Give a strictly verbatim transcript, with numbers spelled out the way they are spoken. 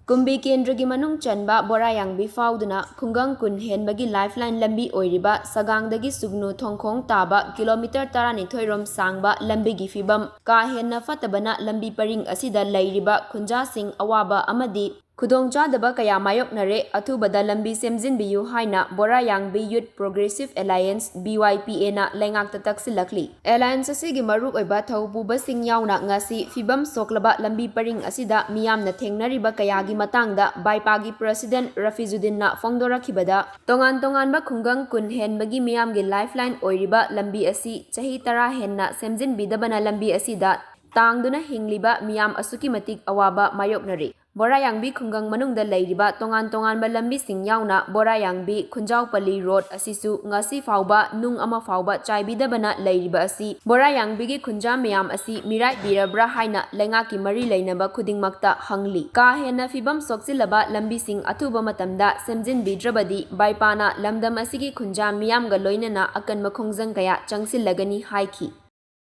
ꯀꯨꯝꯕꯤ ꯀꯦꯟꯗ꯭ꯔꯒꯤ ꯃꯅꯨꯡ ꯆꯟꯕ ꯕꯣꯔꯥꯌꯥꯡꯕꯤ ꯐꯥꯎꯗꯨꯅ ꯈꯨꯡꯒꯪ ꯀꯨꯟ ꯍꯦꯟꯕꯒꯤ lifeline ꯂꯝꯕꯤ ꯑꯣꯏꯔꯤꯕ ꯁꯒꯥꯡꯗꯒꯤ ꯁꯨꯒꯅꯨ ꯊꯣꯡꯈꯣꯡ ꯇꯥꯕ kilometre ꯇꯔꯥꯅꯤꯊꯣꯏ ꯔꯣꯝ ꯁꯥꯡꯕ ꯂꯝꯕꯤꯒꯤ ꯐꯤꯕꯝ ꯀꯥ ꯍꯦꯟꯅ ꯐꯠꯇꯕꯅ ꯂꯝꯕꯤ ꯄꯔꯤꯡ ꯑꯁꯤꯗ ꯂꯩꯔꯤꯕ ꯈꯨꯟꯖꯥꯁꯤꯡ ꯑꯋꯥꯕ ꯑꯃꯗꯤ ꯈꯨꯗꯣꯡꯆꯥꯗꯕ ꯀꯌꯥ ꯃꯥꯌꯣꯛꯅꯔꯦ꯫ ꯑꯊꯨꯕꯗ ꯂꯝꯕꯤ ꯁꯦꯝꯖꯤꯟꯕꯤꯌꯨ ꯍꯥꯏꯅ ꯕꯣꯔꯥꯌꯥꯡꯕꯤ Youth Progressive Alliance, B Y P A ꯅ ꯂꯩꯉꯥꯛꯇ ꯇꯛꯁꯤꯜꯂꯛꯂꯤ꯫ Alliance ꯑꯁꯤꯒꯤ ꯃꯔꯨꯑꯣꯏꯕ ꯊꯧꯄꯨꯕꯁꯤꯡ ꯌꯥꯎꯅ ꯉꯁꯤ ꯐꯤꯕꯝ ꯁꯣꯛꯂꯕ ꯂꯝꯕꯤ ꯄꯔꯤꯡ ꯑꯁꯤꯗ ꯃꯤꯌꯥꯝꯅ ꯊꯦꯡꯅꯔꯤꯕ ꯀꯌꯥꯒꯤ ꯃꯇꯥꯡꯗ ꯕꯥꯏꯄꯥꯒꯤ President ꯔꯐꯤꯖꯨꯗꯤꯟꯅ ꯐꯣꯡꯗꯣꯔꯛꯈꯤꯕꯗ, ꯇꯣꯉꯥꯟ ꯇꯣꯉꯥꯟꯕ ꯈꯨꯡꯒꯪ ꯀꯨꯟ ꯍꯦꯟꯕꯒꯤ ꯃꯤꯌꯥꯝꯒꯤ lifeline ꯑꯣꯏꯔꯤꯕ ꯂꯝꯕꯤ ꯑꯁꯤ ꯆꯍꯤ ꯇꯔꯥ ꯍꯦꯟꯅ ꯁꯦꯝꯖꯤꯟꯕꯤꯗꯕꯅ ꯂꯝꯕꯤ ꯑꯁꯤꯗ ꯇꯥꯡꯗꯨꯅ ꯍꯤꯡꯂꯤꯕ ꯃꯤꯌꯥꯝ ꯑꯁꯨꯛꯀꯤ ꯃꯇꯤꯛ ꯑꯋꯥꯕ ꯃꯥꯌꯣꯛꯅꯔꯤ꯫ ꯕꯣꯔꯥꯌꯥꯡꯕꯤ ꯈꯨꯡꯒꯪ ꯃꯅꯨꯡꯗ ꯂꯩꯔꯤꯕ ꯇꯣꯉꯥꯟ ꯇꯣꯉꯥꯟꯕ ꯂꯝꯕꯤꯁꯤꯡ ꯌꯥꯎꯅ ꯕꯣꯔꯥꯌꯥꯡꯕꯤ ꯈꯨꯟꯖꯥꯎꯄꯜꯂꯤ road ꯑꯁꯤꯁꯨ ꯉꯁꯤ ꯐꯥꯎꯕ ꯅꯨꯡ ꯑꯃ ꯐꯥꯎꯕ ꯆꯥꯏꯕꯤꯗꯕꯅ ꯂꯩꯔꯤꯕ ꯑꯁꯤ ꯕꯣꯔꯥꯌꯥꯡꯕꯤꯒꯤ ꯈꯨꯟꯖꯥ ꯃꯤꯌꯥꯝ ꯑꯁꯤ ꯃꯤꯔꯥꯏꯕꯤꯔꯕ꯭ꯔꯥ ꯍꯥꯏꯅ ꯂꯩꯉꯥꯛꯀꯤ ꯃꯔꯤ ꯂꯩꯅꯕ ꯈꯨꯗꯤꯡꯃꯛꯇ ꯍꯪꯂꯤ꯫ ꯀꯥ ꯍꯦꯟꯅ ꯐꯤꯕꯝ ꯁꯣꯛꯆꯤꯜꯂꯕ ꯂꯝꯕꯤꯁꯤꯡ ꯑꯊꯨꯕ ꯃꯇꯝꯗ ꯁꯦꯝꯖꯤꯟꯕꯤꯗ꯭ꯔꯕꯗꯤ ꯕꯥꯏꯄꯥꯅ ꯂꯝꯗꯝ ꯑꯁꯤꯒꯤ ꯈꯨꯟꯖꯥ ꯃꯤꯌꯥꯝꯒ ꯂꯣꯏꯅꯅ ꯑꯀꯟꯕ ꯈꯣꯡꯖꯪ ꯀꯌꯥ ꯆꯪꯁꯤꯜꯂꯒꯅꯤ ꯍꯥꯏꯈꯤ꯫